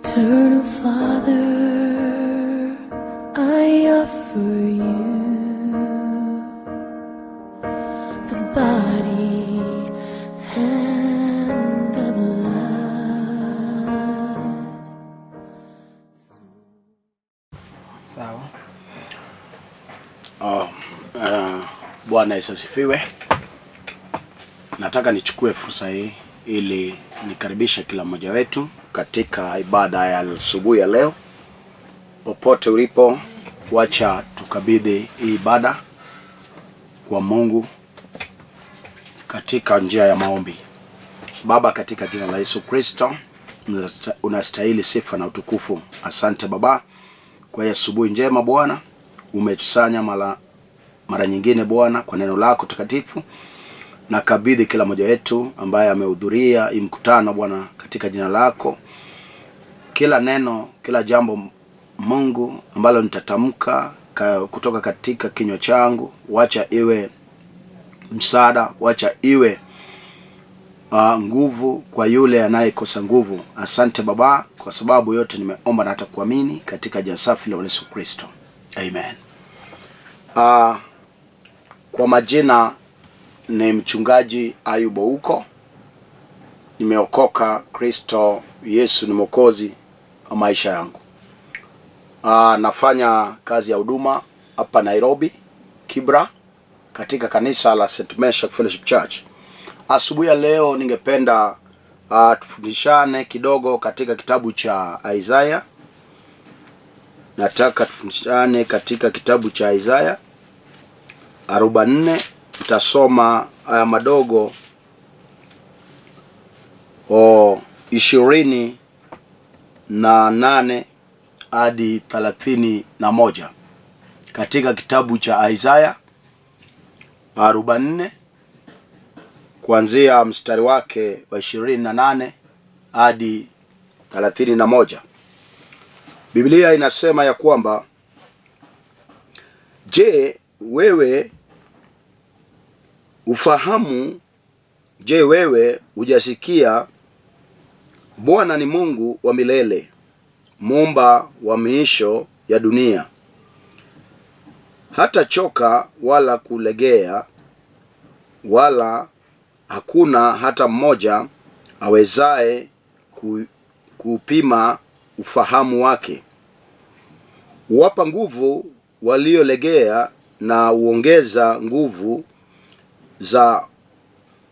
Eternal Father, I offer you the body and the blood. Sawa. Oh, Bwana Yesu asifiwe. Nataka nichukue fursa hii ili nikaribishe kila mmoja wetu katika ibada ya asubuhi ya leo. Popote ulipo, wacha tukabidhi hii ibada kwa Mungu katika njia ya maombi. Baba, katika jina la Yesu Kristo, unastahili sifa na utukufu. Asante Baba kwa hii asubuhi njema Bwana, umetusanya mara nyingine Bwana kwa neno lako takatifu. Na kabidhi kila mmoja wetu ambaye amehudhuria hii mkutano Bwana, katika jina lako. Kila neno, kila jambo Mungu ambalo nitatamka kutoka katika kinywa changu, wacha iwe msaada, wacha iwe nguvu kwa yule anayekosa nguvu. Asante Baba, kwa sababu yote nimeomba na hata kuamini katika jina safi la Yesu Kristo, amen. Kwa majina ni mchungaji Ayub Ouko. Nimeokoka, Kristo Yesu ni Mwokozi wa maisha yangu. Nafanya kazi ya huduma hapa Nairobi, Kibra, katika kanisa la St. Meshach Fellowship Church. Asubuhi ya leo ningependa tufundishane kidogo katika kitabu cha Isaya. Nataka tufundishane katika kitabu cha Isaya 44. Tutasoma haya madogo 28 hadi 31 katika kitabu cha Isaya 44 kuanzia mstari wake wa 28 hadi 31. Biblia inasema ya kwamba, je, wewe ufahamu? Je, wewe hujasikia? Bwana ni Mungu wa milele, muumba wa miisho ya dunia. Hatachoka wala kulegea, wala hakuna hata mmoja awezaye kupima ufahamu wake. Huwapa nguvu waliolegea na huongeza nguvu za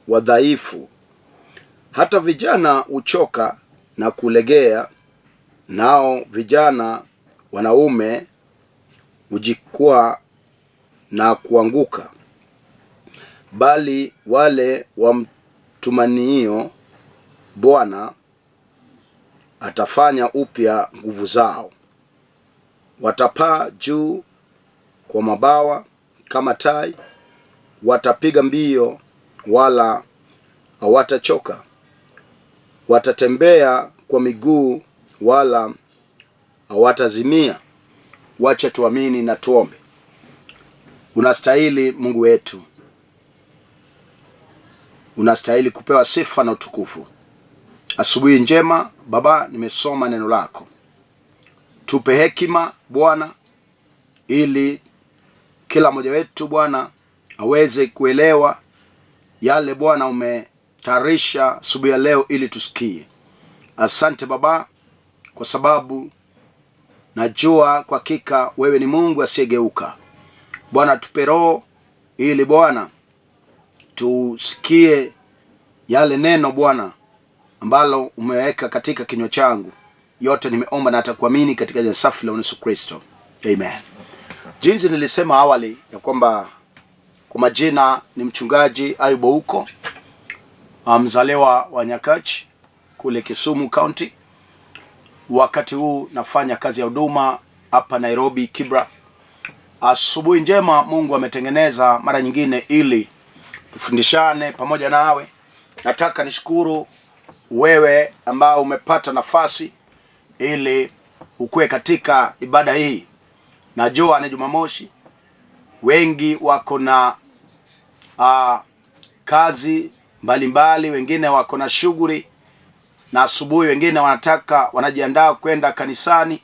wadhaifu. Hata vijana huchoka na kulegea, nao vijana wanaume hujikwaa na kuanguka. Bali wale wamtumainio Bwana atafanya upya nguvu zao. Watapaa juu kwa mabawa kama tai, watapiga mbio wala hawatachoka, watatembea kwa miguu wala hawatazimia. Wacha tuamini na tuombe. Unastahili Mungu wetu, unastahili kupewa sifa na utukufu. Asubuhi njema Baba, nimesoma neno lako. Tupe hekima Bwana, ili kila mmoja wetu Bwana aweze kuelewa yale Bwana umetayarisha asubuhi ya leo ili tusikie. Asante Baba, kwa sababu najua kwa hakika wewe ni Mungu asiyegeuka. Bwana, tupe roho ili Bwana tusikie yale neno Bwana ambalo umeweka katika kinywa changu. Yote nimeomba na atakuamini katika jina safi la Yesu Kristo, amen. Jinsi nilisema awali ya kwamba kwa majina ni mchungaji Ayub Ouko, mzaliwa wa Nyakach kule Kisumu County. Wakati huu nafanya kazi ya huduma hapa Nairobi Kibra. Asubuhi njema Mungu ametengeneza mara nyingine ili tufundishane pamoja nawe. Nataka nishukuru wewe ambao umepata nafasi ili ukue katika ibada hii. Najua ni Jumamosi, wengi wako na kazi mbalimbali, wengine wako na shughuli, na asubuhi wengine wanataka wanajiandaa kwenda kanisani,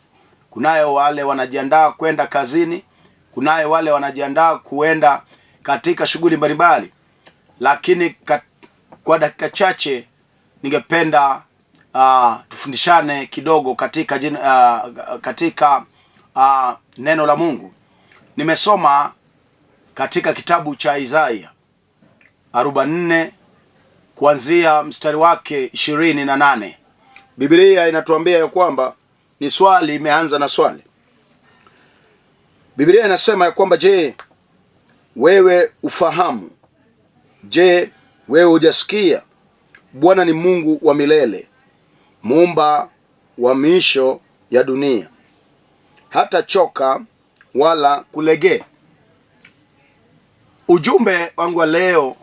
kunayo wale wanajiandaa kwenda kazini, kunayo wale wanajiandaa kuenda katika shughuli mbalimbali. Lakini kwa dakika chache ningependa tufundishane kidogo katika neno la Mungu. Nimesoma katika kitabu cha Isaya 44 kuanzia mstari wake 28. Biblia inatuambia ya kwamba ni swali, imeanza na swali. Biblia inasema ya kwamba je, wewe ufahamu? Je, wewe hujasikia? Bwana ni Mungu wa milele, muumba wa miisho ya dunia, hata choka wala kulegea. Ujumbe wangu wa leo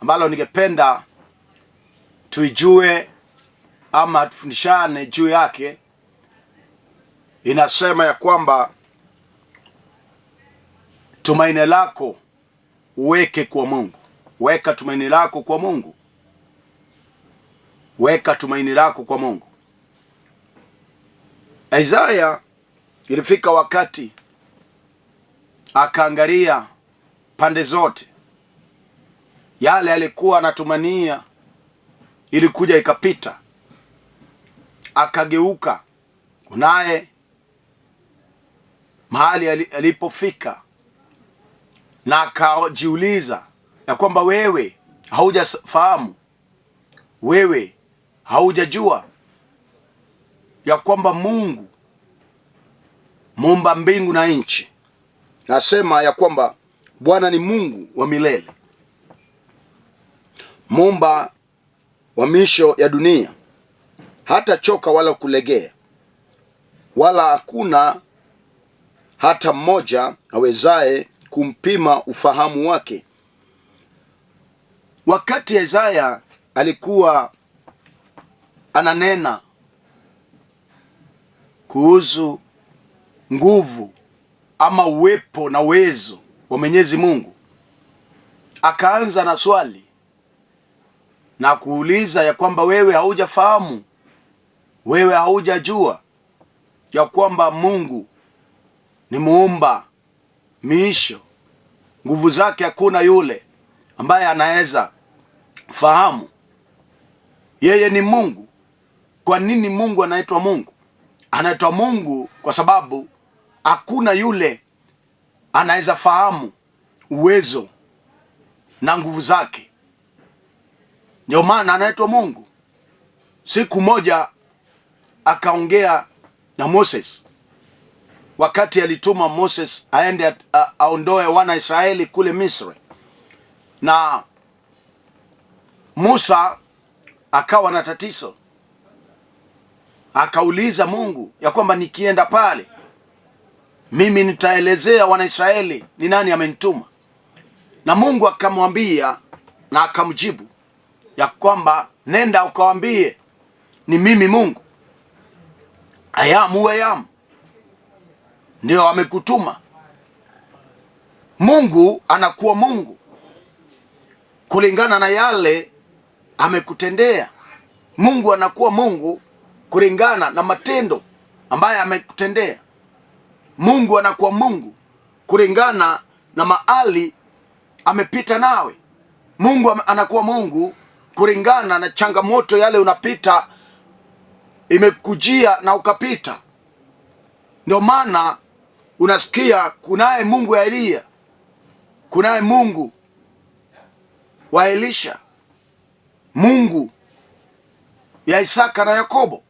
ambalo ningependa tuijue ama tufundishane juu yake, inasema ya kwamba tumaini lako uweke kwa Mungu. Weka tumaini lako kwa Mungu. Weka tumaini lako kwa Mungu. Isaya ilifika wakati akaangalia pande zote, yale alikuwa anatumania ilikuja ikapita, akageuka. Kunaye mahali alipofika na akajiuliza ya kwamba wewe haujafahamu, wewe haujajua ya kwamba Mungu muumba mbingu na nchi, nasema ya kwamba Bwana ni Mungu wa milele, muumba wa miisho ya dunia, hata choka wala kulegea, wala hakuna hata mmoja awezaye kumpima ufahamu wake. Wakati Isaya alikuwa ananena kuhusu nguvu ama uwepo na uwezo wa Mwenyezi Mungu, akaanza na swali na kuuliza ya kwamba wewe haujafahamu, wewe haujajua ya kwamba Mungu ni muumba miisho, nguvu zake hakuna yule ambaye anaweza fahamu. Yeye ni Mungu. Kwa nini Mungu anaitwa Mungu? Anaitwa Mungu kwa sababu hakuna yule anaweza fahamu uwezo na nguvu zake. Ndio maana anaitwa Mungu. Siku moja akaongea na Moses wakati alituma Moses aende aondoe wana Israeli kule Misri, na Musa akawa na tatizo, akauliza Mungu ya kwamba nikienda pale mimi nitaelezea Wanaisraeli ni nani amenituma. Na Mungu akamwambia na akamjibu ya kwamba nenda ukawaambie ni mimi Mungu, I am who I am, ndio amekutuma. Mungu anakuwa Mungu kulingana na yale amekutendea. Mungu anakuwa Mungu kulingana na matendo ambayo amekutendea. Mungu anakuwa Mungu kulingana na mahali amepita nawe. Mungu anakuwa Mungu kulingana na changamoto yale unapita, imekujia na ukapita. Ndio maana unasikia kunaye Mungu wa Eliya, kunaye Mungu wa Elisha, Mungu ya Isaka na Yakobo.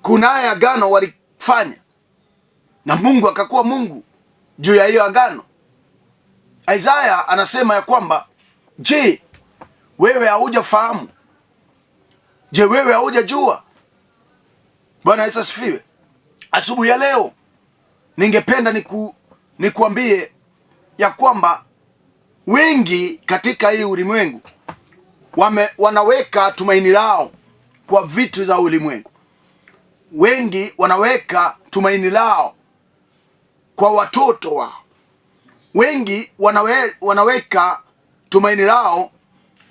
Kunaye agano walifanya na Mungu akakuwa Mungu juu ya hiyo agano. Isaya anasema ya kwamba je, wewe haujafahamu? Je, wewe haujajua? Bwana Yesu asifiwe. Asubuhi ya leo ningependa nikuambie ya kwamba wengi katika hii ulimwengu wanaweka tumaini lao kwa vitu za ulimwengu. Wengi wanaweka tumaini lao kwa watoto wao. Wengi wanaweka tumaini lao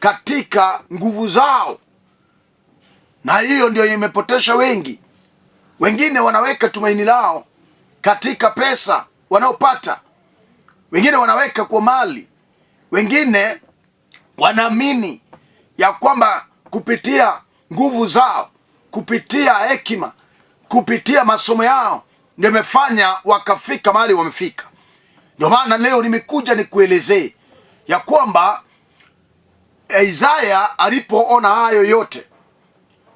katika nguvu zao. Na hiyo ndio imepotesha wengi. Wengine wanaweka tumaini lao katika pesa wanaopata, wengine wanaweka kwa mali, wengine wanaamini ya kwamba kupitia nguvu zao, kupitia hekima, kupitia masomo yao ndio imefanya wakafika mahali wamefika. Ndio maana leo nimekuja nikuelezee ya kwamba Isaya alipoona hayo yote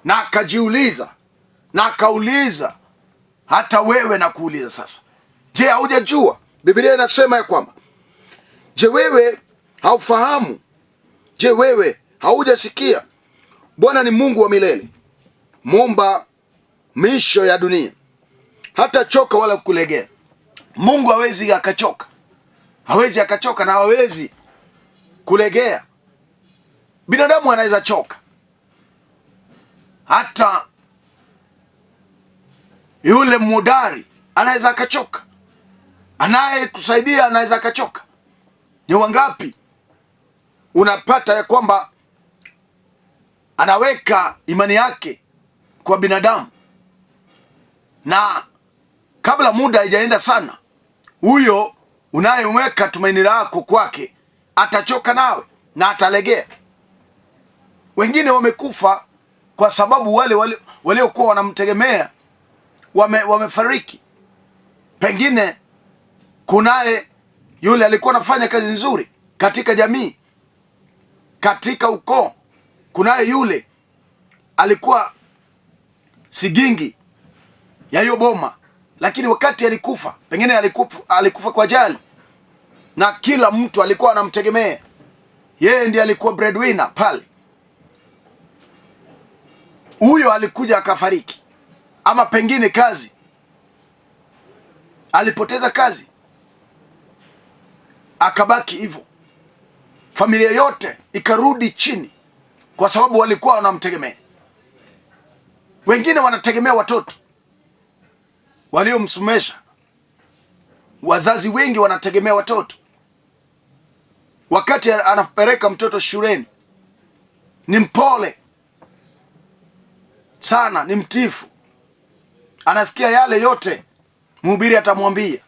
na akajiuliza na akauliza, hata wewe na kuuliza sasa, je, haujajua? Biblia inasema ya kwamba, je, wewe haufahamu? Je, wewe haujasikia? Bwana ni Mungu wa milele, muumba miisho ya dunia, hata choka wala kulegea. Mungu hawezi akachoka, hawezi akachoka na hawezi kulegea. Binadamu anaweza choka, hata yule mhodari anaweza akachoka, anayekusaidia anaweza akachoka. Ni wangapi unapata ya kwamba anaweka imani yake kwa binadamu, na kabla muda haijaenda sana, huyo unayeweka tumaini lako kwake atachoka nawe na atalegea. Wengine wamekufa kwa sababu wale waliokuwa wanamtegemea wamefariki. Pengine kunaye yule alikuwa anafanya kazi nzuri katika jamii, katika ukoo. Kunaye yule alikuwa sigingi ya hiyo boma, lakini wakati alikufa, pengine alikufa kwa ajali, na kila mtu alikuwa anamtegemea yeye, ndiye alikuwa breadwinner pale. Huyo alikuja akafariki, ama pengine kazi, alipoteza kazi akabaki hivyo, familia yote ikarudi chini, kwa sababu walikuwa wanamtegemea. Wengine wanategemea watoto waliomsomesha. Wazazi wengi wanategemea watoto. Wakati anapeleka mtoto shuleni, ni mpole sana, ni mtiifu, anasikia yale yote mhubiri atamwambia,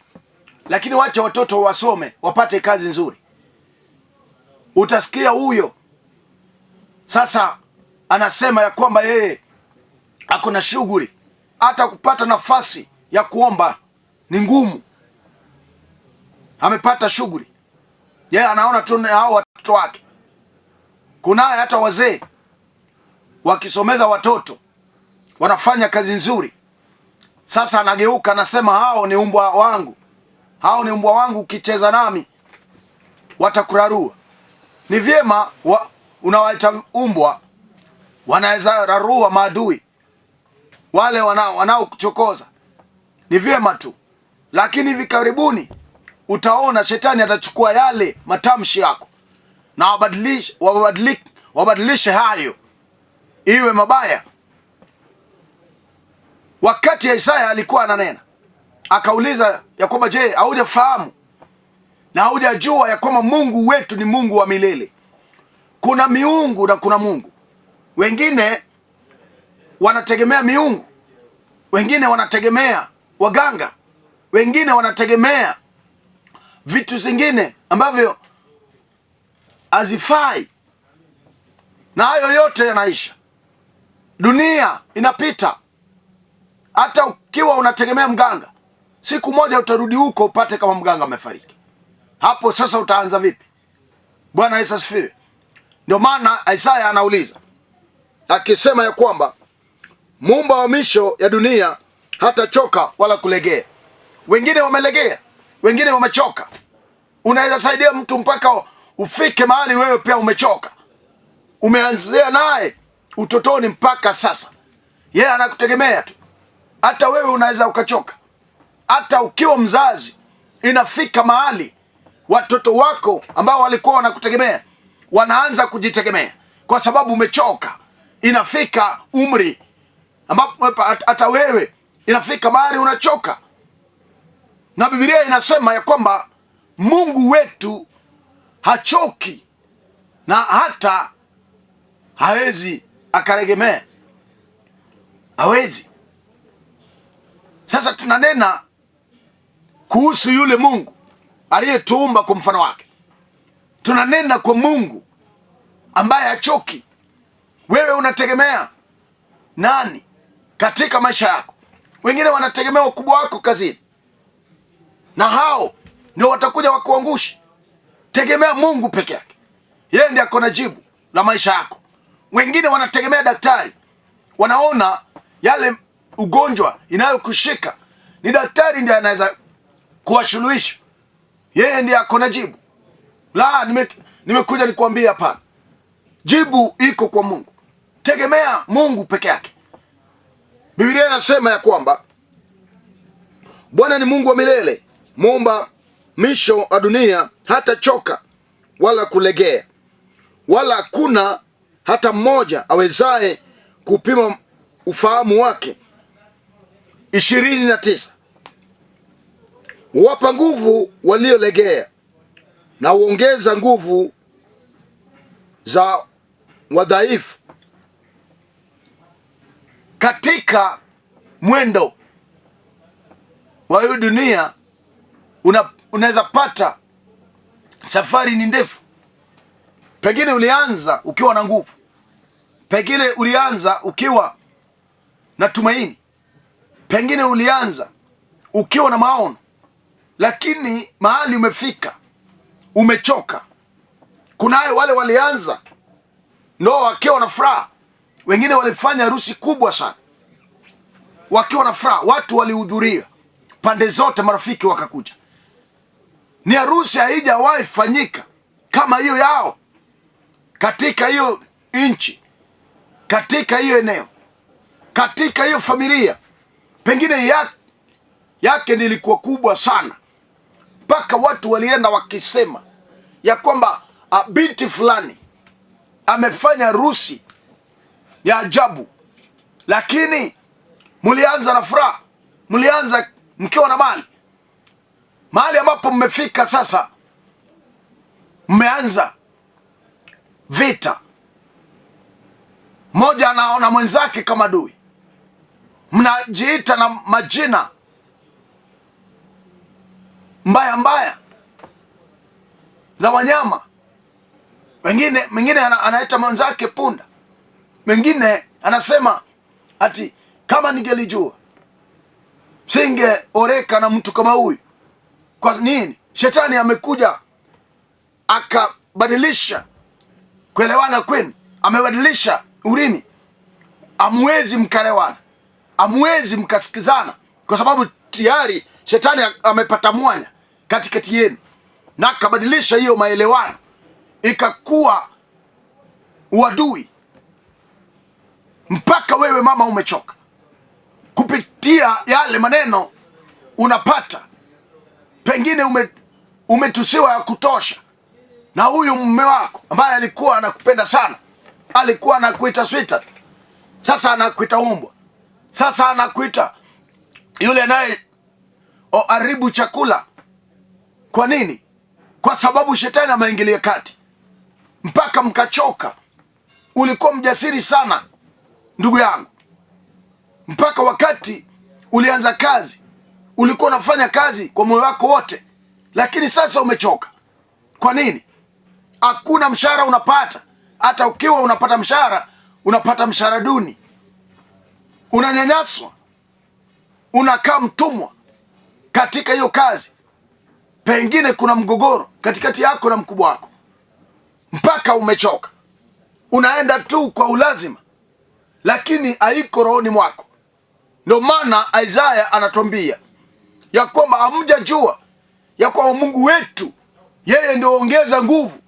lakini wacha watoto wasome wapate kazi nzuri. Utasikia huyo sasa anasema ya kwamba yeye ako na shughuli, hata kupata nafasi ya kuomba ni ngumu. Amepata shughuli, yeye anaona tu hao watoto wake. Kunaye hata wazee wakisomeza watoto wanafanya kazi nzuri. Sasa anageuka anasema, hao ni umbwa wangu, hao ni umbwa wangu, ukicheza nami watakurarua. Ni vyema unawaita umbwa, wanaweza rarua maadui wale wanaokuchokoza. Ni vyema tu, lakini hivi karibuni utaona shetani atachukua yale matamshi yako na wabadilishe hayo iwe mabaya. Wakati Isaya alikuwa ananena, akauliza ya kwamba je, haujafahamu na haujajua ya kwamba Mungu wetu ni Mungu wa milele? Kuna miungu na kuna Mungu. Wengine wanategemea miungu, wengine wanategemea waganga, wengine wanategemea vitu zingine ambavyo hazifai, na hayo yote yanaisha. Dunia inapita. Hata ukiwa unategemea mganga, siku moja utarudi huko upate kama mganga amefariki. Hapo sasa utaanza vipi? Bwana Yesu asifiwe. Ndio maana Isaya anauliza akisema ya kwamba muumba wa misho ya dunia hatachoka wala kulegea. Wengine wamelegea, wengine wamechoka. Unaweza saidia mtu mpaka ufike mahali wewe pia umechoka, umeanzia naye utotoni mpaka sasa, yeye anakutegemea tu. Hata wewe unaweza ukachoka. Hata ukiwa mzazi, inafika mahali watoto wako ambao walikuwa wanakutegemea wanaanza kujitegemea kwa sababu umechoka. Inafika umri ambapo hata wewe inafika mahali unachoka, na Biblia inasema ya kwamba Mungu wetu hachoki na hata hawezi akaregemea. Hawezi. Sasa tunanena kuhusu yule Mungu aliyetuumba kwa mfano wake. Tunanena kwa Mungu ambaye hachoki. Wewe unategemea nani katika maisha yako? Wengine wanategemea ukubwa wako kazini, na hao ndio watakuja wakuangushe. Tegemea Mungu peke yake, yeye ndiye ako na jibu la maisha yako. Wengine wanategemea daktari, wanaona yale ugonjwa inayokushika ni daktari ndiye anaweza kuwasuluhisha, yeye ndiye ako na jibu. La, nimekuja nikuambia hapana, jibu iko kwa Mungu. Tegemea Mungu peke yake. Biblia inasema ya kwamba Bwana ni Mungu wa milele, muumba misho wa dunia, hata choka wala kulegea, wala hakuna hata mmoja awezaye kupima ufahamu wake. 29 Huwapa nguvu waliolegea na huongeza nguvu za wadhaifu. Katika mwendo wa hii dunia unaweza pata safari ni ndefu. Pengine ulianza ukiwa na nguvu, pengine ulianza ukiwa na tumaini, pengine ulianza ukiwa na maono, lakini mahali umefika umechoka. Kunayo wale walianza ndoa wakiwa na furaha, wengine walifanya harusi kubwa sana wakiwa na furaha, watu walihudhuria pande zote, marafiki wakakuja. Ni harusi haijawahi fanyika kama hiyo yao katika hiyo nchi, katika hiyo eneo, katika hiyo familia. Pengine yake nilikuwa kubwa sana, mpaka watu walienda wakisema ya kwamba binti fulani amefanya harusi ya ajabu. Lakini mlianza na furaha, mlianza mkiwa na mali. Mahali ambapo mmefika sasa, mmeanza vita, mmoja anaona mwenzake kama adui, mnajiita na majina mbaya mbaya za wanyama. Wengine mwingine anaita mwenzake punda, mwingine anasema ati kama ningelijua singeoreka na mtu kama huyu. Kwa nini? Shetani amekuja akabadilisha kuelewana kwenu, amebadilisha ulimi. Hamwezi mkaelewana, hamwezi mkasikizana, kwa sababu tayari shetani amepata mwanya katikati yenu na akabadilisha hiyo maelewano ikakuwa uadui, mpaka wewe mama umechoka kupitia yale maneno unapata. Pengine umetusiwa ya kutosha na huyu mume wako ambaye alikuwa anakupenda sana, alikuwa anakuita sweetheart, sasa anakuita umbwa, sasa anakuita yule anaye haribu chakula. Kwa nini? Kwa sababu shetani ameingilia kati mpaka mkachoka. Ulikuwa mjasiri sana ndugu yangu, mpaka wakati ulianza kazi ulikuwa unafanya kazi kwa moyo wako wote, lakini sasa umechoka. Kwa nini? Hakuna mshahara unapata. Hata ukiwa unapata mshahara, unapata mshahara duni, unanyanyaswa, unakaa mtumwa katika hiyo kazi. Pengine kuna mgogoro katikati yako na mkubwa wako, mpaka umechoka, unaenda tu kwa ulazima, lakini haiko rohoni mwako. Ndio maana Isaya anatuambia ya kwamba hamjajua ya kwamba Mungu wetu yeye ndio ongeza nguvu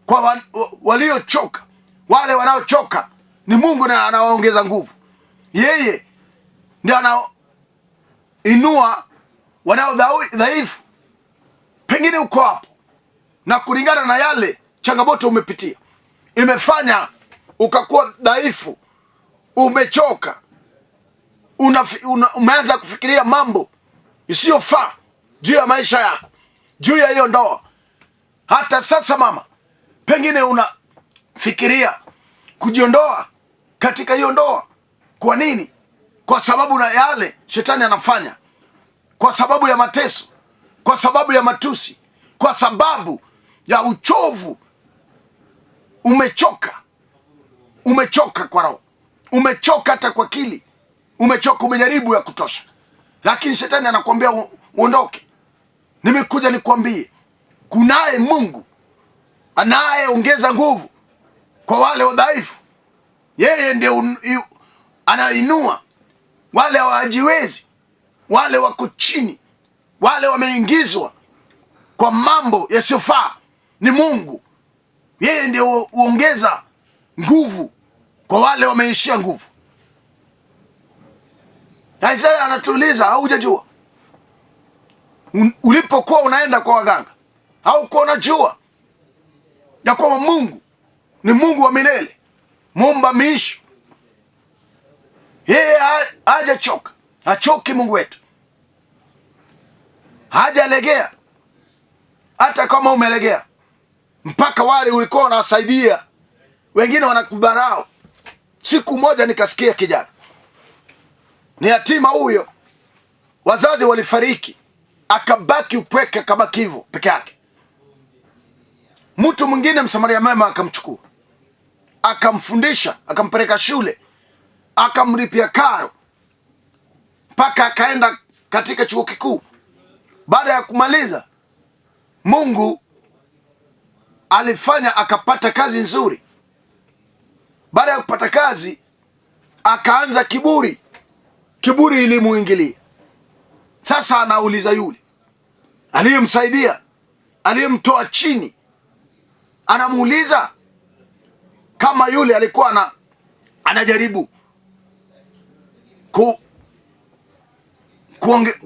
kwa waliochoka. Wale wanaochoka ni Mungu na anawaongeza nguvu. Yeye ndio anainua wanao dhaifu. Pengine uko hapo na kulingana na yale changamoto umepitia imefanya ukakuwa dhaifu, umechoka, umeanza kufikiria mambo isiyofaa juu ya maisha yako, juu ya hiyo ndoa. Hata sasa mama, pengine unafikiria kujiondoa katika hiyo ndoa. Kwa nini? Kwa sababu na yale shetani anafanya, kwa sababu ya mateso, kwa sababu ya matusi, kwa sababu ya uchovu. Umechoka, umechoka kwa roho, umechoka hata kwa akili, umechoka, umejaribu ya kutosha, lakini shetani anakuambia uondoke. Nimekuja nikwambie kunaye Mungu anayeongeza nguvu kwa wale wadhaifu. Yeye ndiye anainua wale hawajiwezi, wale wako chini, wale wameingizwa kwa mambo yasiyofaa. Ni Mungu, yeye ndiye huongeza nguvu kwa wale wameishia nguvu. Na Isaya anatuuliza, haujajua ulipokuwa unaenda kwa waganga, haukuwa unajua ya kwamba Mungu ni Mungu wa milele, muumba miisho. Yeye hajachoka, hachoki Mungu wetu, hajalegea. Hata kama umelegea, mpaka wale ulikuwa unawasaidia wengine wanakudharau. Siku moja nikasikia kijana ni yatima huyo, wazazi walifariki, akabaki upweke, akabaki hivyo peke yake. Mtu mwingine msamaria mema akamchukua, akamfundisha, akampeleka shule, akamlipia karo mpaka akaenda katika chuo kikuu. Baada ya kumaliza, Mungu alifanya akapata kazi nzuri. Baada ya kupata kazi, akaanza kiburi. Kiburi ilimuingilia. Sasa anauliza yule aliyemsaidia, aliyemtoa chini, anamuuliza kama yule alikuwa anajaribu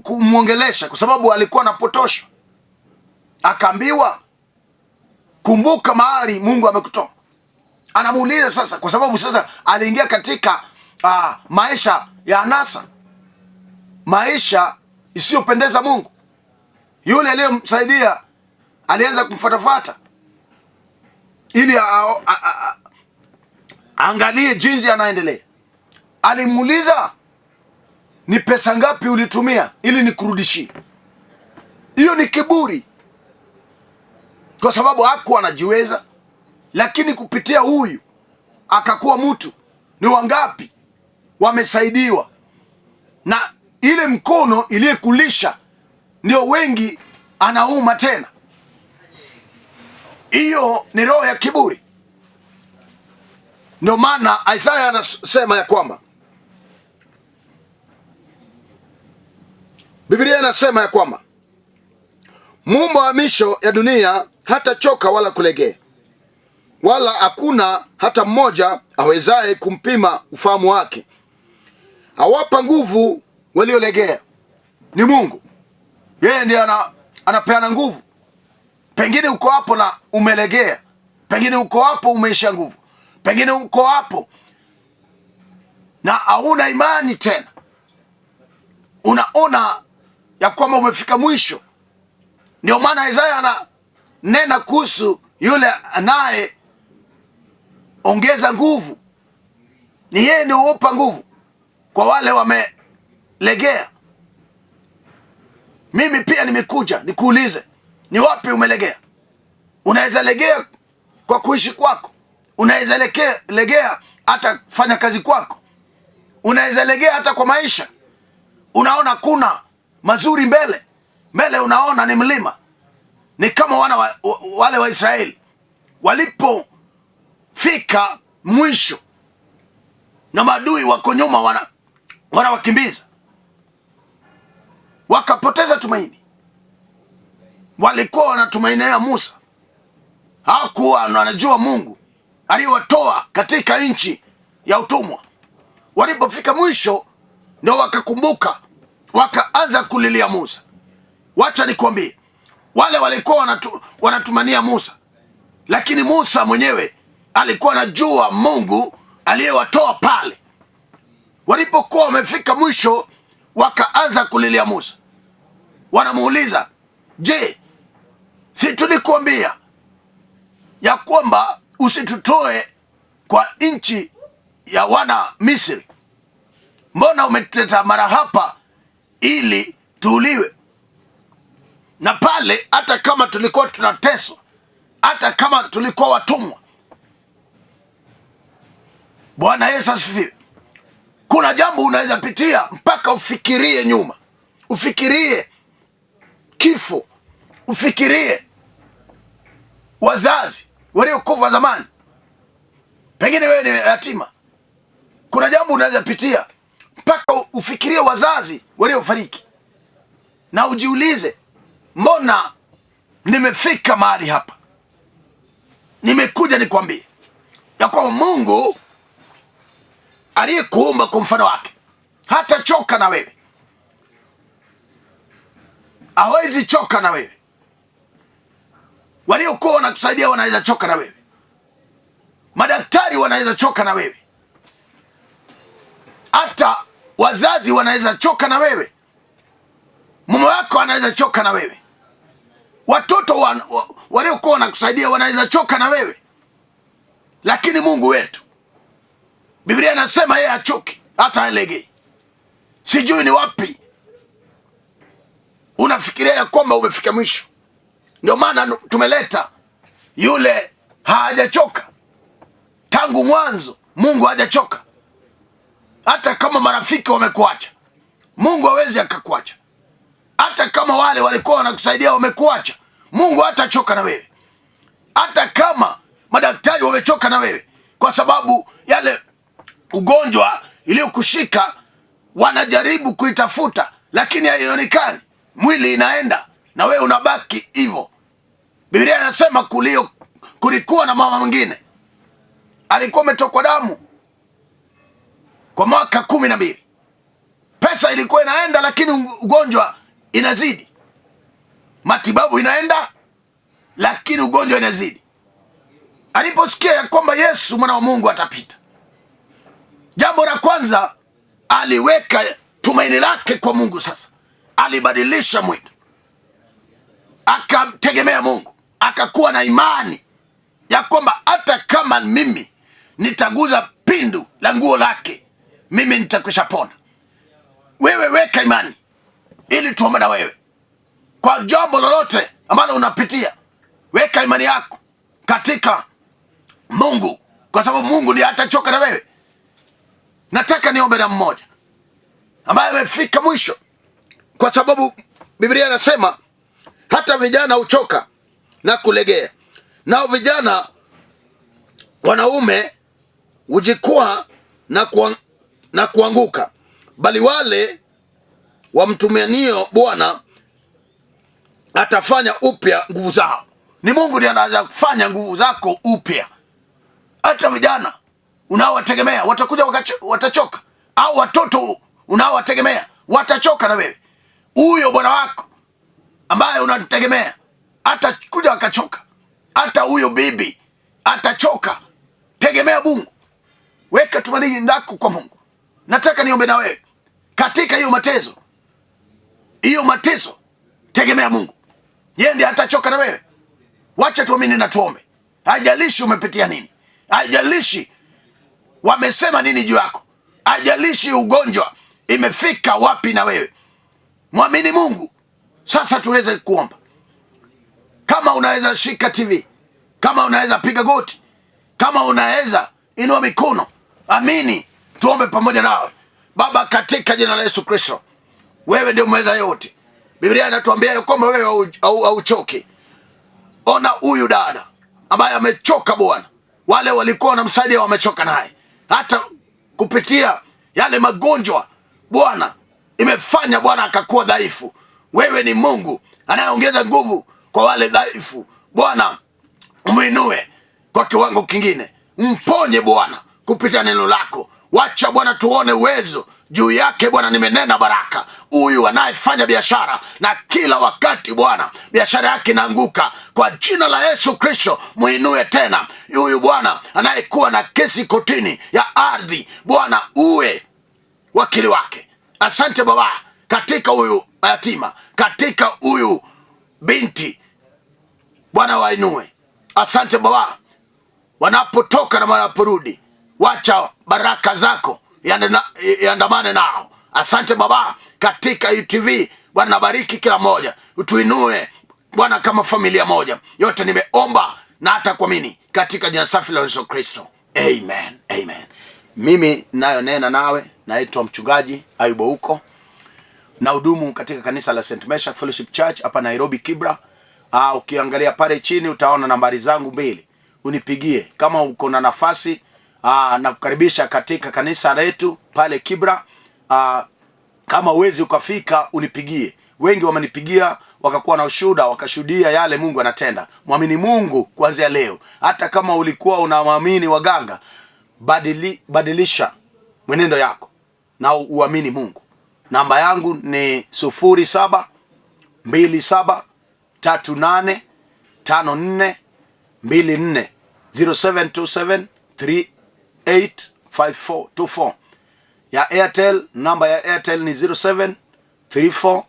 kumwongelesha kwa sababu alikuwa anapotosha. Akaambiwa, kumbuka mahali Mungu amekutoa. Anamuuliza sasa, kwa sababu sasa aliingia katika maisha ya anasa, maisha isiyopendeza Mungu. Yule aliyemsaidia alianza kumfuatafuata ili angalie jinsi anaendelea. Alimuuliza, ni pesa ngapi ulitumia ili nikurudishie? Hiyo ni kiburi, kwa sababu hakuwa anajiweza, lakini kupitia huyu akakuwa mtu. Ni wangapi wamesaidiwa na ile mkono iliyekulisha, ndio wengi anauma tena. Hiyo ni roho ya kiburi. Ndio maana Isaya anasema ya kwamba, Biblia inasema ya kwamba muumba wa misho ya dunia hatachoka wala kulegea, wala hakuna hata mmoja awezaye kumpima ufahamu wake. Awapa nguvu waliolegea. Ni Mungu, yeye ndiye anapeana nguvu. Pengine uko hapo na umelegea, pengine uko hapo umeisha nguvu, pengine uko hapo na hauna imani tena, unaona ya kwamba umefika mwisho. Ndio maana Isaya ananena kuhusu yule anaye ongeza nguvu. Ni yeye ndio hupa nguvu kwa wale wamelegea. Mimi pia nimekuja nikuulize, ni wapi umelegea? Unaweza legea kwa kuishi kwako, unaweza legea hata kufanya kazi kwako, unaweza legea hata kwa maisha. Unaona kuna mazuri mbele mbele, unaona ni mlima. Ni kama wana wale wa Israeli walipofika mwisho na maadui wako nyuma wanawakimbiza, wakapoteza tumaini. Walikuwa wanatumainia Musa, hawakuwa wanajua Mungu aliyewatoa katika nchi ya utumwa. Walipofika mwisho ndio wakakumbuka, wakaanza kulilia Musa. Wacha nikwambie, wale walikuwa wanatumania Musa, lakini Musa mwenyewe alikuwa anajua Mungu aliyewatoa pale. Walipokuwa wamefika mwisho, wakaanza kulilia Musa. Wanamuuliza, je, si tulikuambia ya kwamba usitutoe kwa nchi ya wana Misri? Mbona umetuleta mara hapa ili tuuliwe? Na pale hata kama tulikuwa tunateswa, hata kama tulikuwa watumwa. Bwana Yesu asifiwe. Kuna jambo unaweza pitia mpaka ufikirie nyuma, ufikirie kifo, ufikirie wazazi waliokufa zamani, pengine wewe ni yatima. Kuna jambo unaweza pitia mpaka ufikirie wazazi waliofariki na ujiulize, mbona nimefika mahali hapa? Nimekuja nikwambie ya kwamba Mungu aliyekuumba kwa mfano wake hatachoka na wewe, hawezi choka na wewe. Waliokuwa wanakusaidia wanaweza choka na wewe, madaktari wanaweza choka na wewe, hata wazazi wanaweza choka na wewe, mume wako anaweza choka na wewe, watoto waliokuwa wanakusaidia wanaweza choka na wewe, lakini Mungu wetu, Biblia inasema yeye hachoki hata halegei. Sijui ni wapi unafikiria ya kwamba umefika mwisho. Ndio maana tumeleta yule hajachoka tangu mwanzo. Mungu hajachoka. Hata kama marafiki wamekuacha, Mungu hawezi akakuacha. Hata kama wale walikuwa wanakusaidia wamekuacha, Mungu hatachoka na wewe. Hata kama madaktari wamechoka na wewe, kwa sababu yale ugonjwa iliyokushika wanajaribu kuitafuta, lakini haionekani. Mwili inaenda na wewe unabaki hivyo. Biblia inasema kulikuwa na mama mwingine alikuwa ametokwa damu kwa mwaka 12. Pesa ilikuwa inaenda, lakini ugonjwa inazidi. Matibabu inaenda, lakini ugonjwa inazidi. Aliposikia ya kwamba Yesu mwana wa Mungu atapita, jambo la kwanza aliweka tumaini lake kwa Mungu. Sasa alibadilisha mwendo, akamtegemea Mungu, akakuwa na imani ya kwamba hata kama mimi nitaguza pindu la nguo lake, mimi nitakwisha pona. Wewe weka imani ili tuombe na wewe kwa jambo lolote ambalo unapitia. Weka imani yako katika Mungu, kwa sababu Mungu ndiye hatachoka na wewe. Nataka niombe na mmoja ambaye amefika mwisho, kwa sababu Biblia inasema hata vijana huchoka na kulegea, nao vijana wanaume hujikwaa na kuanguka, bali wale wamtumainio Bwana atafanya upya nguvu zao. Ni Mungu ndiye anaweza kufanya nguvu zako upya. Hata vijana unaowategemea watakuja watachoka, au watoto unaowategemea watachoka na wewe. Huyo bwana wako ambaye unamtegemea atakuja akachoka, hata huyo bibi atachoka. Tegemea Mungu, weka tumaini lako kwa Mungu. Nataka niombe na wewe katika hiyo mateso, hiyo mateso, tegemea Mungu, yeye ndiye atachoka na wewe. Wacha tuamini na tuombe. Haijalishi umepitia nini, haijalishi wamesema nini juu yako, haijalishi ugonjwa imefika wapi na wewe, mwamini Mungu. Sasa tuweze kuomba. Kama unaweza shika TV, kama unaweza piga goti, kama unaweza inua mikono, amini, tuombe pamoja nawe. Baba, katika jina la Yesu Kristo, wewe ndio mweza yote. Biblia inatuambia ya kwamba wewe hauchoki. Ona huyu dada ambaye amechoka Bwana, wale walikuwa wanamsaidia wamechoka naye, hata kupitia yale magonjwa Bwana imefanya Bwana akakuwa dhaifu. Wewe ni Mungu anayeongeza nguvu kwa wale dhaifu. Bwana muinue kwa kiwango kingine, mponye Bwana kupitia neno lako. Wacha Bwana tuone uwezo juu yake Bwana. Nimenena baraka huyu anayefanya biashara na kila wakati Bwana biashara yake inaanguka, kwa jina la Yesu Kristo muinue tena huyu Bwana anayekuwa na kesi kotini ya ardhi, Bwana uwe wakili wake. Asante Baba, katika huyu yatima, katika huyu binti Bwana wainue. Asante Baba, wanapotoka na wanaporudi, wacha baraka zako iandamane nao. Asante Baba, katika UTV Bwana bariki kila mmoja, utuinue Bwana kama familia moja. Yote nimeomba na hata kuamini katika jina safi la Yesu Kristo, amen, amen. Mimi nayo nena nawe, naitwa mchungaji Ayubu Ouko, na hudumu katika kanisa la St. Meshach Fellowship Church hapa Nairobi Kibra. Ukiangalia pale chini utaona nambari zangu mbili, unipigie kama uko na nafasi. Na kukaribisha katika kanisa letu pale Kibra. Kama uwezi ukafika unipigie. Wengi wamenipigia wakakuwa na ushuhuda, wakashuhudia yale Mungu anatenda. Mwamini Mungu kuanzia leo, hata kama ulikuwa unamwamini waganga, badilisha mwenendo yako na uamini Mungu. Namba yangu ni 0727 38 54 24, 0727 38 54 24. Ya Airtel, namba ya Airtel ni 07 34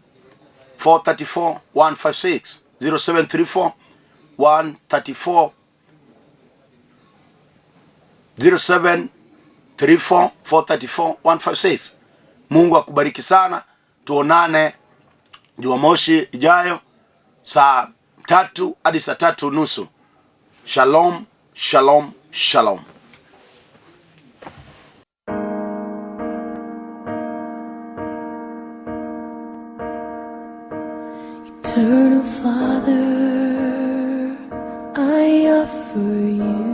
434 156, 0734 134, 07 34 434 156. Mungu akubariki sana. Tuonane Jumamosi ijayo saa 3 hadi saa 3:30. Shalom, shalom, shalom. Eternal Father, I offer you